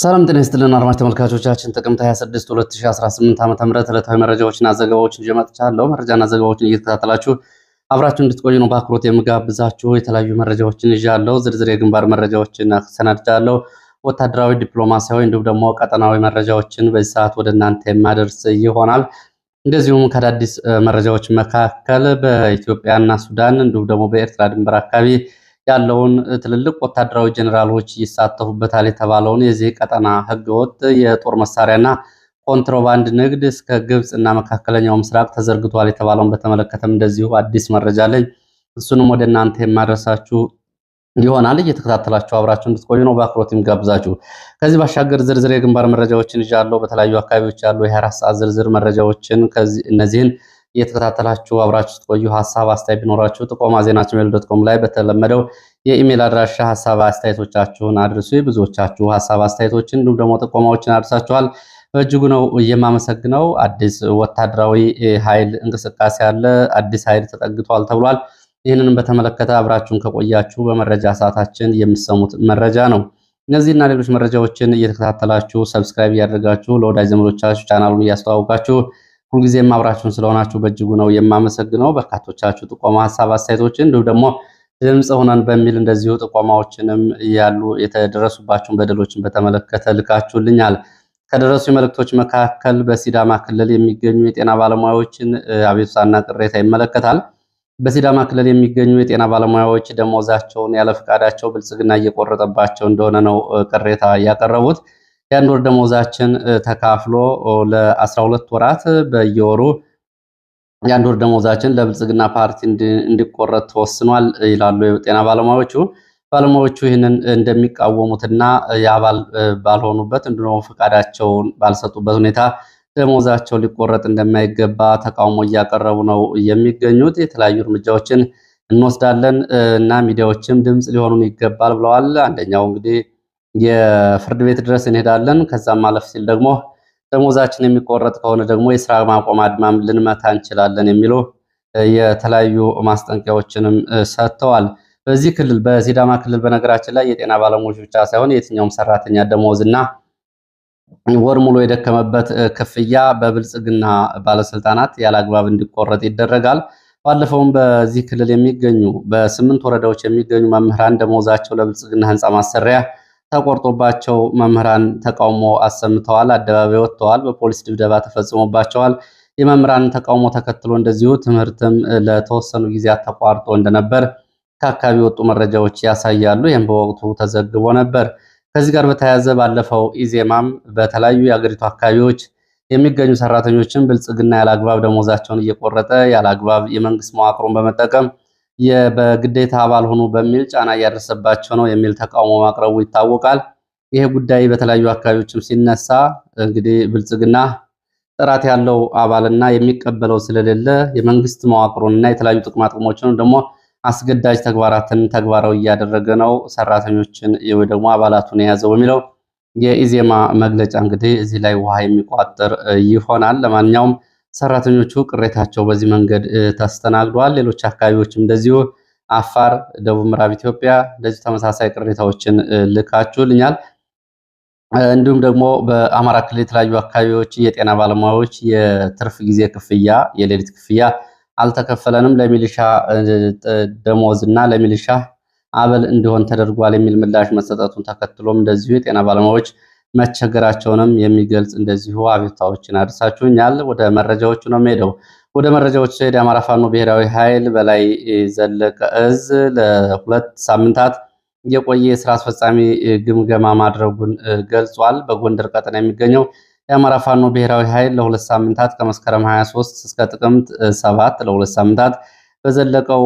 ሰላም ጤና ይስጥልን አድማጭ ተመልካቾቻችን፣ ጥቅምት 26 2018 ዓ.ም ዕለታዊ መረጃዎችና ዘገባዎችን ይዤ መጥቻለሁ። መረጃና ዘገባዎችን እየተከታተላችሁ አብራችሁ እንድትቆዩ ነው በአክብሮት የምጋብዛችሁ። የተለያዩ መረጃዎችን ይዣለሁ። ዝርዝር የግንባር መረጃዎችን አሰናድቻለሁ። ወታደራዊ፣ ዲፕሎማሲያዊ እንዲሁም ደግሞ ቀጠናዊ መረጃዎችን በዚህ ሰዓት ወደ እናንተ የማደርስ ይሆናል። እንደዚሁም ከአዳዲስ መረጃዎች መካከል በኢትዮጵያና ሱዳን እንዲሁም ደግሞ በኤርትራ ድንበር አካባቢ ያለውን ትልልቅ ወታደራዊ ጀኔራሎች ይሳተፉበታል የተባለውን የዚህ ቀጠና ህገወጥ የጦር መሳሪያና ኮንትሮባንድ ንግድ እስከ ግብፅ እና መካከለኛው ምስራቅ ተዘርግቷል የተባለውን በተመለከተም እንደዚሁ አዲስ መረጃ አለኝ። እሱንም ወደ እናንተ የማደርሳችሁ ይሆናል። እየተከታተላችሁ አብራችሁ እንድትቆዩ ነው በአክብሮት የምጋብዛችሁ። ከዚህ ባሻገር ዝርዝር የግንባር መረጃዎችን ይዣለሁ። በተለያዩ አካባቢዎች ያሉ የ24 ሰዓት ዝርዝር መረጃዎችን እነዚህን እየተከታተላችሁ አብራችሁ ስትቆዩ ሀሳብ አስተያየት ቢኖራችሁ ጥቆማ ዜና gmail.com ላይ በተለመደው የኢሜል አድራሻ ሀሳብ አስተያየቶቻችሁን አድርሱ። ብዙዎቻችሁ ሀሳብ አስተያየቶችን እንዲሁም ደግሞ ጥቆማዎችን አድርሳችኋል። በእጅጉ ነው የማመሰግነው። አዲስ ወታደራዊ ኃይል እንቅስቃሴ አለ። አዲስ ኃይል ተጠግቷል ተብሏል። ይህንንም በተመለከተ አብራችሁን ከቆያችሁ በመረጃ ሰዓታችን የምትሰሙት መረጃ ነው። እነዚህና ሌሎች መረጃዎችን እየተከታተላችሁ subscribe እያደረጋችሁ ለወዳጅ ዘመዶቻችሁ ቻናሉን እያስተዋወቃችሁ ሁልጊዜም አብራችሁን ስለሆናችሁ በእጅጉ ነው የማመሰግነው። በርካቶቻችሁ ጥቆማ፣ ሀሳብ አስተያየቶችን እንዲሁም ደግሞ ድምፅ ሆነን በሚል እንደዚሁ ጥቆማዎችንም ያሉ የተደረሱባቸውን በደሎችን በተመለከተ ልካችሁልኛል። ከደረሱ መልእክቶች መካከል በሲዳማ ክልል የሚገኙ የጤና ባለሙያዎችን አቤቱታና ቅሬታ ይመለከታል። በሲዳማ ክልል የሚገኙ የጤና ባለሙያዎች ደሞዛቸውን ያለ ፈቃዳቸው ብልጽግና እየቆረጠባቸው እንደሆነ ነው ቅሬታ ያቀረቡት። የአንድ ወር ደሞዛችን ተካፍሎ ለ12 ወራት በየወሩ የአንድ ወር ደሞዛችን ለብልጽግና ፓርቲ እንዲቆረጥ ተወስኗል ይላሉ የጤና ባለሙያዎቹ። ባለሙያዎቹ ይህንን እንደሚቃወሙትና የአባል ባልሆኑበት እንዲሁም ፈቃዳቸውን ባልሰጡበት ሁኔታ ደሞዛቸው ሊቆረጥ እንደማይገባ ተቃውሞ እያቀረቡ ነው የሚገኙት። የተለያዩ እርምጃዎችን እንወስዳለን እና ሚዲያዎችም ድምፅ ሊሆኑን ይገባል ብለዋል። አንደኛው እንግዲህ የፍርድ ቤት ድረስ እንሄዳለን። ከዛም ማለፍ ሲል ደግሞ ደሞዛችን የሚቆረጥ ከሆነ ደግሞ የስራ ማቆም አድማም ልንመታ እንችላለን የሚሉ የተለያዩ ማስጠንቀቂያዎችንም ሰጥተዋል። በዚህ ክልል በሲዳማ ክልል በነገራችን ላይ የጤና ባለሙያዎች ብቻ ሳይሆን የትኛውም ሰራተኛ ደሞዝና ወር ሙሉ የደከመበት ክፍያ በብልጽግና ባለስልጣናት ያለአግባብ እንዲቆረጥ ይደረጋል። ባለፈውም በዚህ ክልል የሚገኙ በስምንት ወረዳዎች የሚገኙ መምህራን ደሞዛቸው ለብልጽግና ህንፃ ማሰሪያ ተቆርጦባቸው መምህራን ተቃውሞ አሰምተዋል። አደባባይ ወጥተዋል። በፖሊስ ድብደባ ተፈጽሞባቸዋል። የመምህራን ተቃውሞ ተከትሎ እንደዚሁ ትምህርትም ለተወሰኑ ጊዜያት ተቋርጦ እንደነበር ከአካባቢ የወጡ መረጃዎች ያሳያሉ። ይህም በወቅቱ ተዘግቦ ነበር። ከዚህ ጋር በተያያዘ ባለፈው ኢዜማም በተለያዩ የአገሪቱ አካባቢዎች የሚገኙ ሰራተኞችን ብልጽግና ያለአግባብ ደሞዛቸውን እየቆረጠ ያለአግባብ የመንግስት መዋቅሩን በመጠቀም በግዴታ አባል ሆኑ በሚል ጫና እያደረሰባቸው ነው የሚል ተቃውሞ ማቅረቡ ይታወቃል። ይሄ ጉዳይ በተለያዩ አካባቢዎችም ሲነሳ እንግዲህ ብልጽግና ጥራት ያለው አባልና የሚቀበለው ስለሌለ የመንግስት መዋቅሩንና የተለያዩ ጥቅማ ጥቅሞችን ደግሞ አስገዳጅ ተግባራትን ተግባራዊ እያደረገ ነው ሰራተኞችን ወይ ደግሞ አባላቱን የያዘው በሚለው የኢዜማ መግለጫ እንግዲህ እዚህ ላይ ውሃ የሚቋጥር ይሆናል። ለማንኛውም ሰራተኞቹ ቅሬታቸው በዚህ መንገድ ተስተናግዷል። ሌሎች አካባቢዎችም እንደዚሁ አፋር፣ ደቡብ ምዕራብ ኢትዮጵያ እንደዚሁ ተመሳሳይ ቅሬታዎችን ልካችሁልኛል። እንዲሁም ደግሞ በአማራ ክልል የተለያዩ አካባቢዎች የጤና ባለሙያዎች የትርፍ ጊዜ ክፍያ፣ የሌሊት ክፍያ አልተከፈለንም፣ ለሚሊሻ ደሞዝ እና ለሚሊሻ አበል እንዲሆን ተደርጓል የሚል ምላሽ መሰጠቱን ተከትሎም እንደዚሁ የጤና ባለሙያዎች መቸገራቸውንም የሚገልጽ እንደዚሁ አቤቱታዎችን አድርሳችሁኛል። ወደ መረጃዎቹ ነው የምሄደው። ወደ መረጃዎቹ ሲሄድ የአማራ ፋኖ ብሔራዊ ኃይል በላይ ዘለቀ እዝ ለሁለት ሳምንታት የቆየ የስራ አስፈጻሚ ግምገማ ማድረጉን ገልጿል። በጎንደር ቀጠና የሚገኘው የአማራ ፋኖ ብሔራዊ ኃይል ለሁለት ሳምንታት ከመስከረም 23 እስከ ጥቅምት 7 ለሁለት ሳምንታት በዘለቀው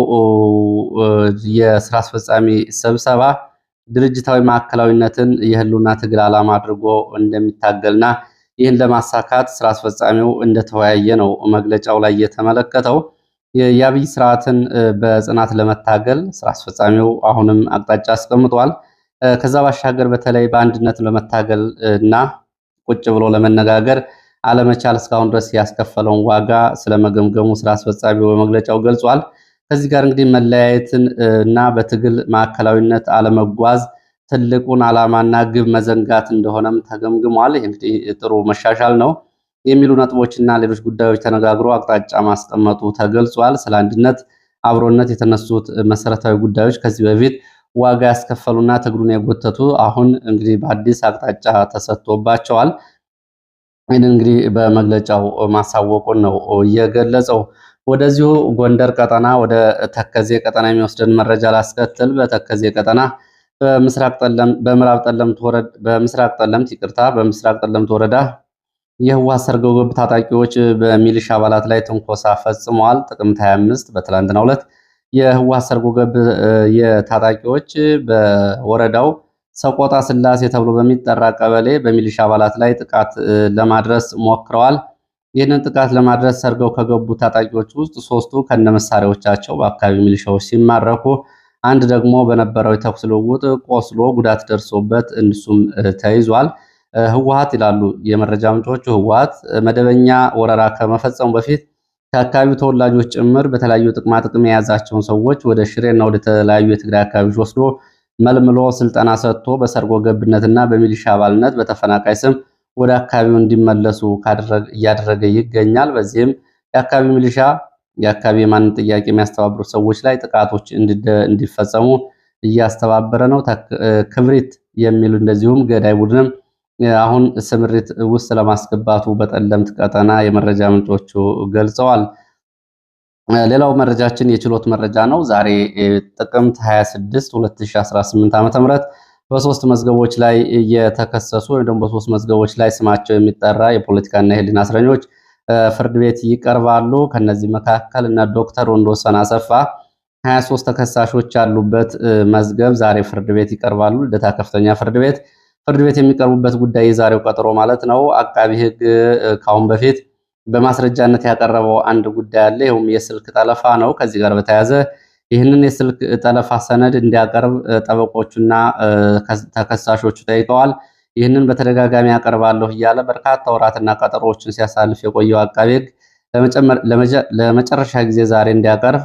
የስራ አስፈጻሚ ስብሰባ ድርጅታዊ ማዕከላዊነትን የህልውና ትግል ዓላማ አድርጎ እንደሚታገልና ይህን ለማሳካት ስራ አስፈጻሚው እንደተወያየ ነው መግለጫው ላይ የተመለከተው። የአብይ ስርዓትን በጽናት ለመታገል ስራ አስፈጻሚው አሁንም አቅጣጫ አስቀምጧል። ከዛ ባሻገር በተለይ በአንድነት ለመታገል እና ቁጭ ብሎ ለመነጋገር አለመቻል እስካሁን ድረስ ያስከፈለውን ዋጋ ስለመገምገሙ ስራ አስፈጻሚው በመግለጫው ገልጿል። ከዚህ ጋር እንግዲህ መለያየትን እና በትግል ማዕከላዊነት አለመጓዝ ትልቁን ዓላማና ግብ መዘንጋት እንደሆነም ተገምግሟል። ይህ እንግዲህ ጥሩ መሻሻል ነው የሚሉ ነጥቦችና ሌሎች ጉዳዮች ተነጋግሮ አቅጣጫ ማስቀመጡ ተገልጿል። ስለ አንድነት፣ አብሮነት የተነሱት መሰረታዊ ጉዳዮች ከዚህ በፊት ዋጋ ያስከፈሉና ትግሉን የጎተቱ አሁን እንግዲህ በአዲስ አቅጣጫ ተሰጥቶባቸዋል። ይህንን እንግዲህ በመግለጫው ማሳወቁን ነው የገለጸው። ወደዚሁ ጎንደር ቀጠና ወደ ተከዜ ቀጠና የሚወስደን መረጃ ላስከትል። በተከዜ ቀጠና በምስራቅ ጠለምት ወረዳ በምስራቅ ጠለምት ይቅርታ፣ በምስራቅ ጠለምት ወረዳ የህወሓት ሰርጎ ገብ ታጣቂዎች በሚሊሻ አባላት ላይ ትንኮሳ ፈጽመዋል። ጥቅምት 25 በትላንትናው ዕለት የህወሓት ሰርጎ ገብ የታጣቂዎች በወረዳው ሰቆጣ ስላሴ ተብሎ በሚጠራ ቀበሌ በሚሊሻ አባላት ላይ ጥቃት ለማድረስ ሞክረዋል። ይህንን ጥቃት ለማድረስ ሰርገው ከገቡ ታጣቂዎች ውስጥ 3ቱ ከነመሳሪያዎቻቸው በአካባቢ ሚሊሻዎች ሲማረኩ፣ አንድ ደግሞ በነበረው የተኩስ ልውውጥ ቆስሎ ጉዳት ደርሶበት እሱም ተይዟል። ህወሓት ይላሉ የመረጃ ምንጮቹ፣ ህወሓት መደበኛ ወረራ ከመፈጸሙ በፊት ከአካባቢው ተወላጆች ጭምር በተለያዩ ጥቅማ ጥቅም የያዛቸውን ሰዎች ወደ ሽሬና ወደ ተለያዩ የትግራይ አካባቢዎች ወስዶ መልምሎ ስልጠና ሰጥቶ በሰርጎ ገብነትና በሚሊሻ አባልነት በተፈናቃይ ስም ወደ አካባቢው እንዲመለሱ እያደረገ ይገኛል። በዚህም የአካባቢው ሚሊሻ የአካባቢ የማንነት ጥያቄ የሚያስተባብሩ ሰዎች ላይ ጥቃቶች እንዲፈጸሙ እያስተባበረ ነው። ክብሪት የሚሉ እንደዚሁም ገዳይ ቡድንም አሁን ስምሪት ውስጥ ለማስገባቱ በጠለምት ቀጠና የመረጃ ምንጮቹ ገልጸዋል። ሌላው መረጃችን የችሎት መረጃ ነው። ዛሬ ጥቅምት 26 2018 ዓ.ም በሶስት መዝገቦች ላይ የተከሰሱ ወይም ደግሞ በሶስት መዝገቦች ላይ ስማቸው የሚጠራ የፖለቲካና የሕሊና እስረኞች ፍርድ ቤት ይቀርባሉ። ከነዚህ መካከል እነ ዶክተር ወንዶሰን አሰፋ 23 ተከሳሾች ያሉበት መዝገብ ዛሬ ፍርድ ቤት ይቀርባሉ። ልደታ ከፍተኛ ፍርድ ቤት የሚቀርቡበት ጉዳይ የዛሬው ቀጠሮ ማለት ነው። አቃቢ ሕግ ካሁን በፊት በማስረጃነት ያቀረበው አንድ ጉዳይ አለ። ይኸውም የስልክ ጠለፋ ነው። ከዚህ ጋር በተያያዘ ይህንን የስልክ ጠለፋ ሰነድ እንዲያቀርብ ጠበቆቹና ተከሳሾቹ ጠይቀዋል። ይህንን በተደጋጋሚ ያቀርባለሁ እያለ በርካታ ወራትና ቀጠሮዎችን ሲያሳልፍ የቆየው አቃቢ ሕግ ለመጨረሻ ጊዜ ዛሬ እንዲያቀርብ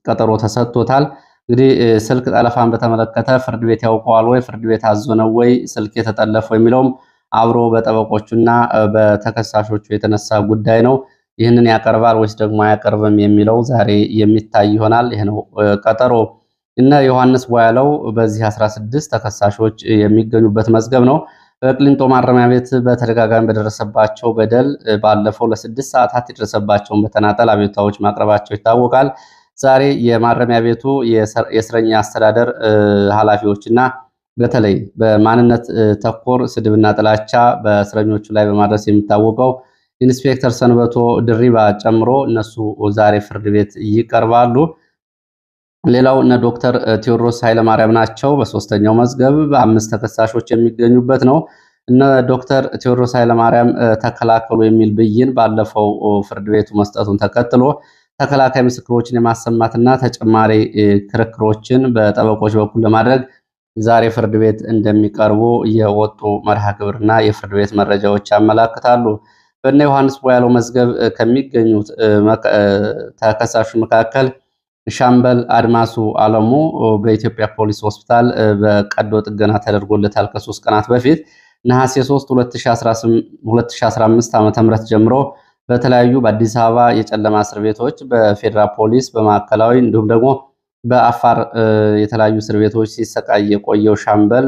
ቀጠሮ ተሰጥቶታል። እንግዲህ ስልክ ጠለፋን በተመለከተ ፍርድ ቤት ያውቀዋል ወይ፣ ፍርድ ቤት አዞ ነው ወይ ስልክ የተጠለፈው የሚለውም አብሮ በጠበቆቹና በተከሳሾቹ የተነሳ ጉዳይ ነው። ይህንን ያቀርባል ወይስ ደግሞ አያቀርብም የሚለው ዛሬ የሚታይ ይሆናል። ይህ ነው ቀጠሮ። እነ ዮሐንስ ቧያለው በዚህ 16 ተከሳሾች የሚገኙበት መዝገብ ነው። በቅሊንጦ ማረሚያ ቤት በተደጋጋሚ በደረሰባቸው በደል ባለፈው ለ6 ሰዓታት የደረሰባቸውን በተናጠል አቤቱታዎች ማቅረባቸው ይታወቃል። ዛሬ የማረሚያ ቤቱ የእስረኛ አስተዳደር ኃላፊዎችና በተለይ በማንነት ተኮር ስድብና ጥላቻ በእስረኞቹ ላይ በማድረስ የሚታወቀው ኢንስፔክተር ሰንበቶ ድሪባ ጨምሮ እነሱ ዛሬ ፍርድ ቤት ይቀርባሉ። ሌላው እነ ዶክተር ቴዎድሮስ ኃይለማርያም ናቸው። በሶስተኛው መዝገብ በ5 ተከሳሾች የሚገኙበት ነው። እነ ዶክተር ቴዎድሮስ ኃይለማርያም ተከላከሉ የሚል ብይን ባለፈው ፍርድ ቤቱ መስጠቱን ተከትሎ ተከላካይ ምስክሮችን የማሰማትና ተጨማሪ ክርክሮችን በጠበቆች በኩል ለማድረግ ዛሬ ፍርድ ቤት እንደሚቀርቡ የወጡ መርሃ ግብርና የፍርድ ቤት መረጃዎች ያመላክታሉ። በእነ ዮሐንስ ቧያለው መዝገብ ከሚገኙት ተከሳሾች መካከል ሻምበል አድማሱ አለሙ በኢትዮጵያ ፖሊስ ሆስፒታል በቀዶ ጥገና ተደርጎለታል። ከ3 ቀናት በፊት ነሐሴ 3 2015 ዓ.ም ጀምሮ በተለያዩ በአዲስ አበባ የጨለማ እስር ቤቶች በፌዴራል ፖሊስ በማዕከላዊ እንዲሁም ደግሞ በአፋር የተለያዩ እስር ቤቶች ሲሰቃይ የቆየው ሻምበል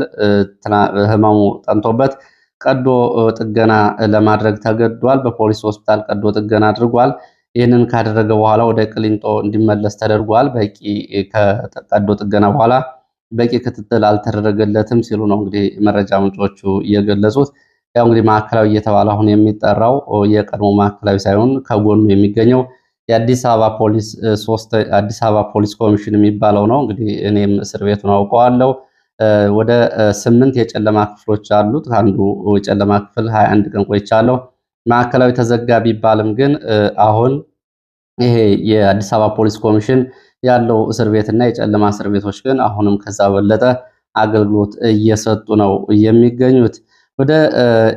ህመሙ ጠንቶበት ቀዶ ጥገና ለማድረግ ተገዷል። በፖሊስ ሆስፒታል ቀዶ ጥገና አድርጓል። ይህንን ካደረገ በኋላ ወደ ቅሊንጦ እንዲመለስ ተደርጓል። በቂ ከቀዶ ጥገና በኋላ በቂ ክትትል አልተደረገለትም ሲሉ ነው እንግዲህ መረጃ ምንጮቹ የገለጹት። ያው እንግዲህ ማዕከላዊ እየተባለ አሁን የሚጠራው የቀድሞ ማዕከላዊ ሳይሆን ከጎኑ የሚገኘው የአዲስ አበባ ፖሊስ አዲስ አበባ ፖሊስ ኮሚሽን የሚባለው ነው። እንግዲህ እኔም እስር ቤቱን አውቀዋለሁ። ወደ 8 የጨለማ ክፍሎች አሉት። አንዱ የጨለማ ክፍል 21 ቀን ቆይቻለሁ። ማዕከላዊ ተዘጋ ቢባልም ግን አሁን ይሄ የአዲስ አበባ ፖሊስ ኮሚሽን ያለው እስር ቤትና የጨለማ እስር ቤቶች ግን አሁንም ከዛ በለጠ አገልግሎት እየሰጡ ነው የሚገኙት። ወደ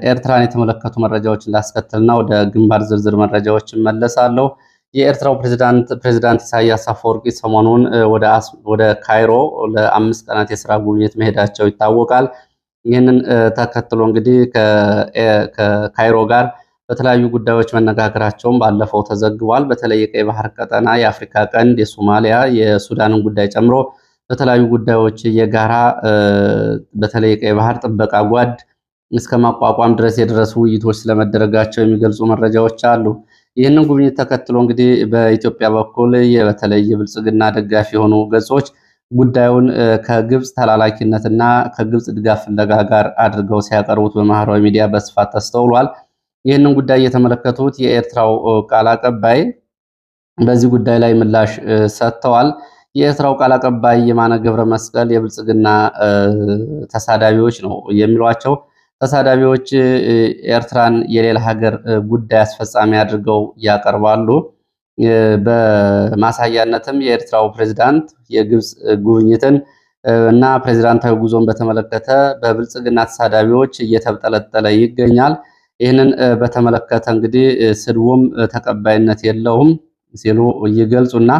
ኤርትራን የተመለከቱ መረጃዎችን ላስከትልና ወደ ግንባር ዝርዝር መረጃዎች እመለሳለሁ። የኤርትራው ፕሬዚዳንት ኢሳያስ አፈወርቂ ሰሞኑን ወደ ካይሮ ለ5 ቀናት የስራ ጉብኝት መሄዳቸው ይታወቃል። ይህንን ተከትሎ እንግዲህ ከካይሮ ጋር በተለያዩ ጉዳዮች መነጋገራቸውን ባለፈው ተዘግቧል። በተለይ የቀይ ባህር ቀጠና፣ የአፍሪካ ቀንድ፣ የሶማሊያ፣ የሱዳንን ጉዳይ ጨምሮ በተለያዩ ጉዳዮች የጋራ በተለይ የቀይ ባህር ጥበቃ ጓድ እስከ ማቋቋም ድረስ የደረሱ ውይይቶች ስለመደረጋቸው የሚገልጹ መረጃዎች አሉ። ይህንን ጉብኝት ተከትሎ እንግዲህ በኢትዮጵያ በኩል በተለይ የብልጽግና ደጋፊ የሆኑ ገጾች ጉዳዩን ከግብፅ ተላላኪነትና ከግብፅ ድጋፍ ፍለጋ ጋር አድርገው ሲያቀርቡት በማህበራዊ ሚዲያ በስፋት ተስተውሏል። ይህንን ጉዳይ የተመለከቱት የኤርትራው ቃል አቀባይ በዚህ ጉዳይ ላይ ምላሽ ሰጥተዋል። የኤርትራው ቃል አቀባይ የማነ ገብረ መስቀል የብልጽግና ተሳዳቢዎች ነው የሚሏቸው ተሳዳቢዎች ኤርትራን የሌላ ሀገር ጉዳይ አስፈጻሚ አድርገው ያቀርባሉ። በማሳያነትም የኤርትራው ፕሬዝዳንት የግብፅ ጉብኝትን እና ፕሬዝዳንታዊ ጉዞን በተመለከተ በብልጽግና ተሳዳቢዎች እየተብጠለጠለ ይገኛል። ይህንን በተመለከተ እንግዲህ ስድቡም ተቀባይነት የለውም ሲሉ ይገልጹና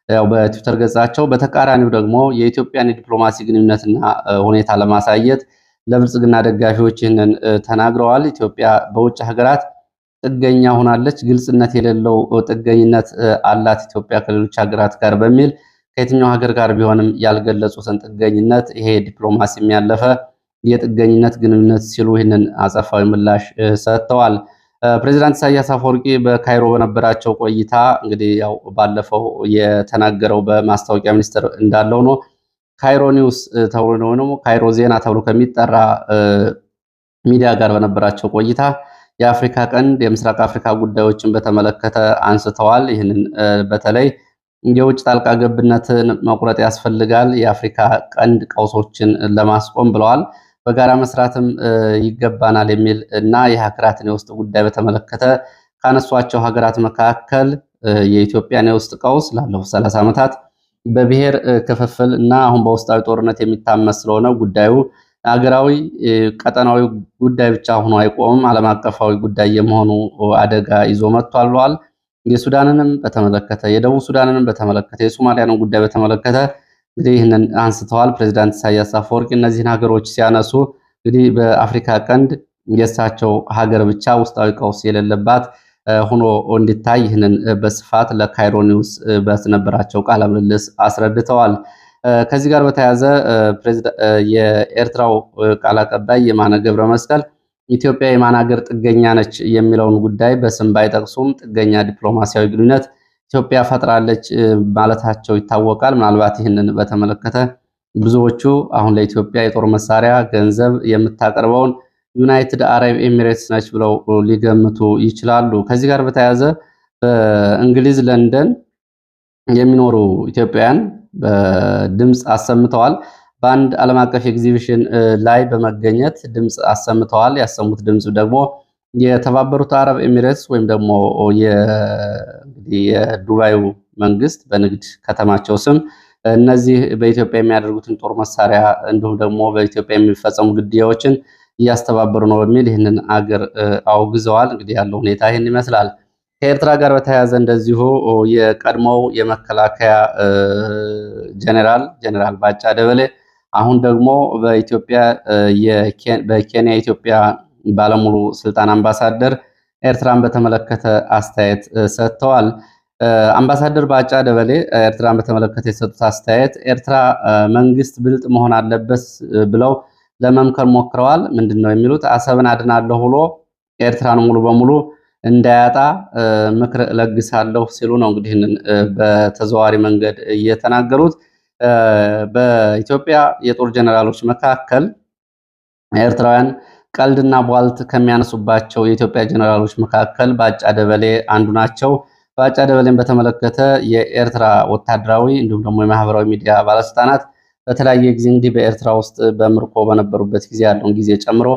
ያው በትዊተር ገጻቸው በተቃራኒው ደግሞ የኢትዮጵያን የዲፕሎማሲ ግንኙነትና ሁኔታ ለማሳየት ለብልጽግና ደጋፊዎች ይህንን ተናግረዋል። ኢትዮጵያ በውጭ ሀገራት ጥገኛ ሆናለች፣ ግልጽነት የሌለው ጥገኝነት አላት ኢትዮጵያ ከሌሎች ሀገራት ጋር በሚል ከየትኛው ሀገር ጋር ቢሆንም ያልገለጹትን ጥገኝነት ይሄ ዲፕሎማሲ ያለፈ የጥገኝነት ግንኙነት ሲሉ ይህንን አጸፋዊ ምላሽ ሰጥተዋል። ፕሬዚዳንት ኢሳያስ አፈወርቂ በካይሮ በነበራቸው ቆይታ እንግዲህ ያው ባለፈው የተናገረው በማስታወቂያ ሚኒስትር እንዳለው ነው። ካይሮ ኒውስ ተብሎ ነው ካይሮ ዜና ተብሎ ከሚጠራ ሚዲያ ጋር በነበራቸው ቆይታ የአፍሪካ ቀንድ የምስራቅ አፍሪካ ጉዳዮችን በተመለከተ አንስተዋል። ይህንን በተለይ የውጭ ጣልቃ ገብነትን መቁረጥ ያስፈልጋል፣ የአፍሪካ ቀንድ ቀውሶችን ለማስቆም ብለዋል። በጋራ መስራትም ይገባናል የሚል እና የሀገራትን የውስጥ ጉዳይ በተመለከተ ካነሷቸው ሀገራት መካከል የኢትዮጵያን የውስጥ ቀውስ ላለፉት 30 ዓመታት በብሔር ክፍፍል እና አሁን በውስጣዊ ጦርነት የሚታመስ ስለሆነ ጉዳዩ ሀገራዊ ቀጠናዊ ጉዳይ ብቻ ሆኖ አይቆምም፣ ዓለም አቀፋዊ ጉዳይ የመሆኑ አደጋ ይዞ መጥቷል ብለዋል። የሱዳንንም በተመለከተ የደቡብ ሱዳንንም በተመለከተ የሶማሊያንን ጉዳይ በተመለከተ እንግዲህ ይህንን አንስተዋል። ፕሬዚዳንት ኢሳያስ አፈወርቂ እነዚህን ሀገሮች ሲያነሱ እንግዲህ በአፍሪካ ቀንድ የእሳቸው ሀገር ብቻ ውስጣዊ ቀውስ የሌለባት ሆኖ እንዲታይ ይህንን በስፋት ለካይሮ ኒውስ በነበራቸው ቃለ ምልልስ አስረድተዋል። ከዚህ ጋር በተያያዘ የኤርትራው ቃል አቀባይ የማነ ገብረ መስቀል ኢትዮጵያ የማን ሀገር ጥገኛ ነች የሚለውን ጉዳይ በስም ባይጠቅሱም ጥገኛ ዲፕሎማሲያዊ ግንኙነት ኢትዮጵያ ፈጥራለች ማለታቸው ይታወቃል። ምናልባት ይህንን በተመለከተ ብዙዎቹ አሁን ለኢትዮጵያ የጦር መሳሪያ ገንዘብ የምታቀርበውን ዩናይትድ አረብ ኤሚሬትስ ነች ብለው ሊገምቱ ይችላሉ። ከዚህ ጋር በተያያዘ በእንግሊዝ ለንደን የሚኖሩ ኢትዮጵያውያን በድምፅ አሰምተዋል። በአንድ ዓለም አቀፍ ኤግዚቢሽን ላይ በመገኘት ድምፅ አሰምተዋል። ያሰሙት ድምፅ ደግሞ የተባበሩት አረብ ኤሚሬትስ ወይም ደግሞ የዱባዩ መንግስት በንግድ ከተማቸው ስም እነዚህ በኢትዮጵያ የሚያደርጉትን ጦር መሳሪያ እንዲሁም ደግሞ በኢትዮጵያ የሚፈጸሙ ግድያዎችን እያስተባበሩ ነው በሚል ይህንን አገር አውግዘዋል። እንግዲህ ያለው ሁኔታ ይህን ይመስላል። ከኤርትራ ጋር በተያያዘ እንደዚሁ የቀድሞው የመከላከያ ጀኔራል ባጫ ደበሌ አሁን ደግሞ በኢትዮጵያ በኬንያ ኢትዮጵያ ባለሙሉ ስልጣን አምባሳደር ኤርትራን በተመለከተ አስተያየት ሰጥተዋል። አምባሳደር ባጫ ደበሌ ኤርትራን በተመለከተ የሰጡት አስተያየት ኤርትራ መንግስት ብልጥ መሆን አለበት ብለው ለመምከር ሞክረዋል። ምንድን ነው የሚሉት? አሰብን አድናለሁ ብሎ ኤርትራን ሙሉ በሙሉ እንዳያጣ ምክር እለግሳለሁ ሲሉ ነው እንግዲህ በተዘዋዋሪ መንገድ እየተናገሩት። በኢትዮጵያ የጦር ጀነራሎች መካከል ኤርትራውያን ቀልድና ቧልት ከሚያነሱባቸው የኢትዮጵያ ጀነራሎች መካከል ባጫ ደበሌ አንዱ ናቸው። ባጫ ደበሌን በተመለከተ የኤርትራ ወታደራዊ እንዲሁም ደግሞ የማህበራዊ ሚዲያ ባለስልጣናት በተለያየ ጊዜ እንግዲህ በኤርትራ ውስጥ በምርኮ በነበሩበት ጊዜ ያለውን ጊዜ ጨምሮ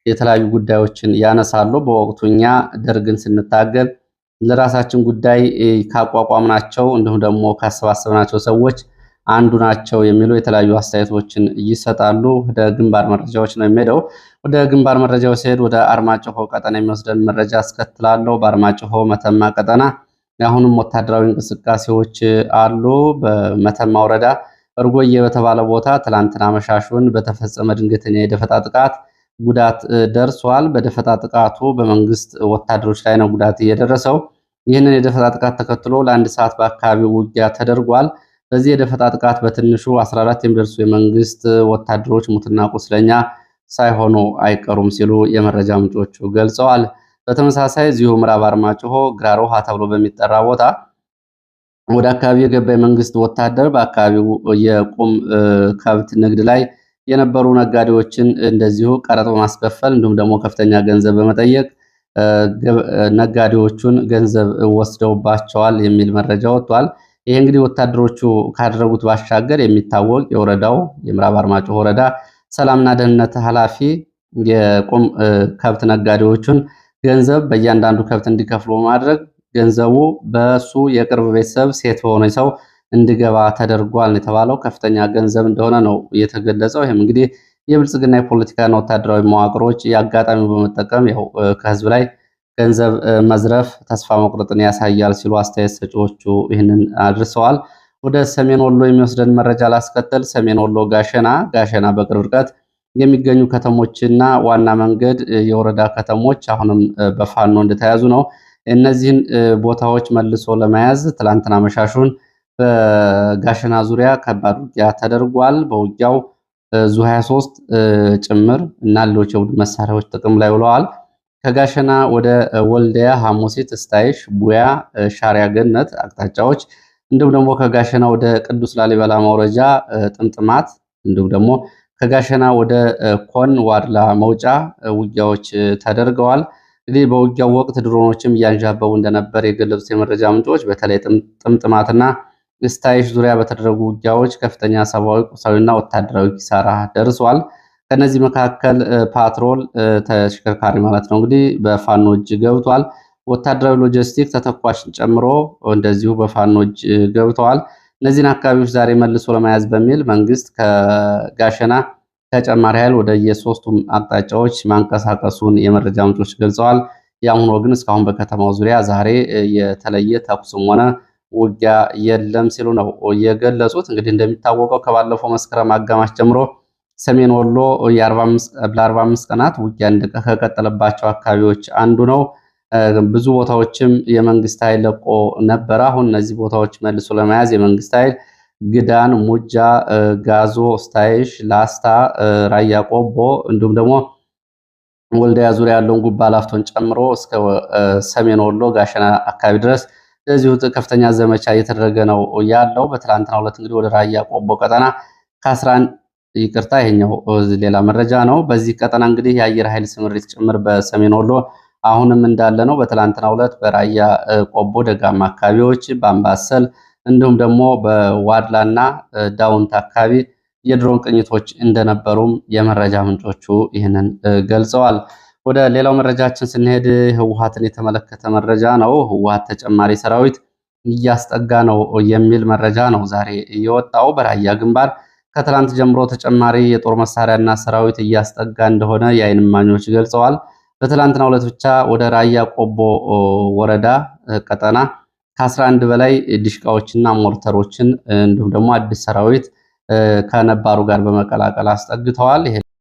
የተለያዩ ጉዳዮችን ያነሳሉ። በወቅቱ እኛ ደርግን ስንታገል ለራሳችን ጉዳይ ካቋቋምናቸው እንዲሁም ደግሞ ካሰባሰብናቸው ሰዎች አንዱ ናቸው የሚሉ የተለያዩ አስተያየቶችን ይሰጣሉ። ወደ ግንባር መረጃዎች ነው የሚሄደው። ወደ ግንባር መረጃዎች ሲሄድ ወደ አርማጭሆ ቀጠና የሚወስደን መረጃ አስከትላለሁ። በአርማጭሆ መተማ ቀጠና አሁንም ወታደራዊ እንቅስቃሴዎች አሉ። በመተማ ወረዳ እርጎዬ በተባለ ቦታ ትላንትና አመሻሹን በተፈጸመ ድንገተኛ የደፈጣ ጥቃት ጉዳት ደርሷል። በደፈጣ ጥቃቱ በመንግስት ወታደሮች ላይ ነው ጉዳት የደረሰው። ይህንን የደፈጣ ጥቃት ተከትሎ ለአንድ ሰዓት በአካባቢው ውጊያ ተደርጓል። በዚህ የደፈጣ ጥቃት በትንሹ 14 የሚደርሱ የመንግስት ወታደሮች ሙትና ቁስለኛ ሳይሆኑ አይቀሩም ሲሉ የመረጃ ምንጮቹ ገልጸዋል። በተመሳሳይ እዚሁ ምዕራብ አርማጭሆ ግራሮሃ ተብሎ በሚጠራ ቦታ ወደ አካባቢው የገባ የመንግስት ወታደር በአካባቢው የቁም ከብት ንግድ ላይ የነበሩ ነጋዴዎችን እንደዚሁ ቀረጥ በማስከፈል እንዲሁም ደግሞ ከፍተኛ ገንዘብ በመጠየቅ ነጋዴዎቹን ገንዘብ ወስደውባቸዋል የሚል መረጃ ወጥቷል። ይሄ እንግዲህ ወታደሮቹ ካደረጉት ባሻገር የሚታወቅ የወረዳው የምዕራብ አርማጭሆ ወረዳ ሰላምና ደህንነት ኃላፊ የቁም ከብት ነጋዴዎቹን ገንዘብ በእያንዳንዱ ከብት እንዲከፍሉ በማድረግ ገንዘቡ በሱ የቅርብ ቤተሰብ ሴት በሆነ ሰው እንዲገባ ተደርጓል የተባለው ከፍተኛ ገንዘብ እንደሆነ ነው የተገለጸው። ይህም እንግዲህ የብልጽግና የፖለቲካና ወታደራዊ መዋቅሮች የአጋጣሚው በመጠቀም ያው ከህዝብ ላይ ገንዘብ መዝረፍ ተስፋ መቁረጥን ያሳያል ሲሉ አስተያየት ሰጪዎቹ ይህንን አድርሰዋል። ወደ ሰሜን ወሎ የሚወስደን መረጃ ላስከተል። ሰሜን ወሎ ጋሸና ጋሸና በቅርብ ርቀት የሚገኙ ከተሞችና ዋና መንገድ የወረዳ ከተሞች አሁንም በፋኖ እንደተያዙ ነው። እነዚህን ቦታዎች መልሶ ለመያዝ ትላንትና መሻሹን በጋሸና ዙሪያ ከባድ ውጊያ ተደርጓል። በውጊያው ዙ 23 ጭምር እና ሌሎች የቡድን መሳሪያዎች ጥቅም ላይ ውለዋል። ከጋሸና ወደ ወልዲያ፣ ሐሙሲት፣ ስታይሽ፣ ቡያ፣ ሻሪያ ገነት አቅጣጫዎች እንዲሁም ደግሞ ከጋሸና ወደ ቅዱስ ላሊበላ መውረጃ ጥምጥማት እንዲሁም ደግሞ ከጋሸና ወደ ኮን ዋድላ መውጫ ውጊያዎች ተደርገዋል። እንግዲህ በውጊያው ወቅት ድሮኖችም እያንዣበቡ እንደነበር የገለጹት የመረጃ ምንጮች በተለይ ጥምጥማትና ስታይሽ ዙሪያ በተደረጉ ውጊያዎች ከፍተኛ ሰብአዊ፣ ቁሳዊና ወታደራዊ ኪሳራ ደርሷል። ከነዚህ መካከል ፓትሮል ተሽከርካሪ ማለት ነው እንግዲህ በፋኖ እጅ ገብቷል። ወታደራዊ ሎጂስቲክ ተተኳሽን ጨምሮ እንደዚሁ በፋኖ እጅ ገብተዋል። እነዚህን አካባቢዎች ዛሬ መልሶ ለመያዝ በሚል መንግስት ከጋሸና ተጨማሪ ኃይል ወደ የሶስቱም አቅጣጫዎች ማንቀሳቀሱን የመረጃ ምንጮች ገልጸዋል። ያም ሆኖ ግን እስካሁን በከተማው ዙሪያ ዛሬ የተለየ ተኩስም ሆነ ውጊያ የለም ሲሉ ነው የገለጹት። እንግዲህ እንደሚታወቀው ከባለፈው መስከረም አጋማሽ ጀምሮ ሰሜን ወሎ ለ45 ቀናት ውጊያ ከቀጠለባቸው አካባቢዎች አንዱ ነው። ብዙ ቦታዎችም የመንግስት ኃይል ለቆ ነበረ። አሁን እነዚህ ቦታዎች መልሶ ለመያዝ የመንግስት ኃይል ግዳን፣ ሙጃ፣ ጋዞ፣ ስታይሽ፣ ላስታ፣ ራያ ቆቦ እንዲሁም ደግሞ ወልዲያ ዙሪያ ያለውን ጉባ ላፍቶን ጨምሮ እስከ ሰሜን ወሎ ጋሸና አካባቢ ድረስ ለዚሁ ከፍተኛ ዘመቻ እየተደረገ ነው ያለው። በትላንትናው ዕለት እንግዲህ ወደ ራያ ቆቦ ቀጠና ከ11 ይቅርታ፣ ይሄኛው ሌላ መረጃ ነው። በዚህ ቀጠና እንግዲህ የአየር ኃይል ስምሪት ጭምር በሰሜን ወሎ አሁንም እንዳለ ነው። በትላንትናው ዕለት በራያ ቆቦ ደጋማ አካባቢዎች በአምባሰል እንዲሁም ደግሞ በዋድላና ዳውንት አካባቢ የድሮን ቅኝቶች እንደነበሩም የመረጃ ምንጮቹ ይህንን ገልጸዋል። ወደ ሌላው መረጃችን ስንሄድ ህወሓትን የተመለከተ መረጃ ነው። ህወሓት ተጨማሪ ሰራዊት እያስጠጋ ነው የሚል መረጃ ነው ዛሬ የወጣው። በራያ ግንባር ከትላንት ጀምሮ ተጨማሪ የጦር መሳሪያና ሰራዊት እያስጠጋ እንደሆነ የዓይን እማኞች ገልጸዋል። በትላንትናው ዕለት ብቻ ወደ ራያ ቆቦ ወረዳ ቀጠና ከ11 በላይ ዲሽቃዎችና ሞርተሮችን እንዲሁም ደግሞ አዲስ ሰራዊት ከነባሩ ጋር በመቀላቀል አስጠግተዋል። ይሄ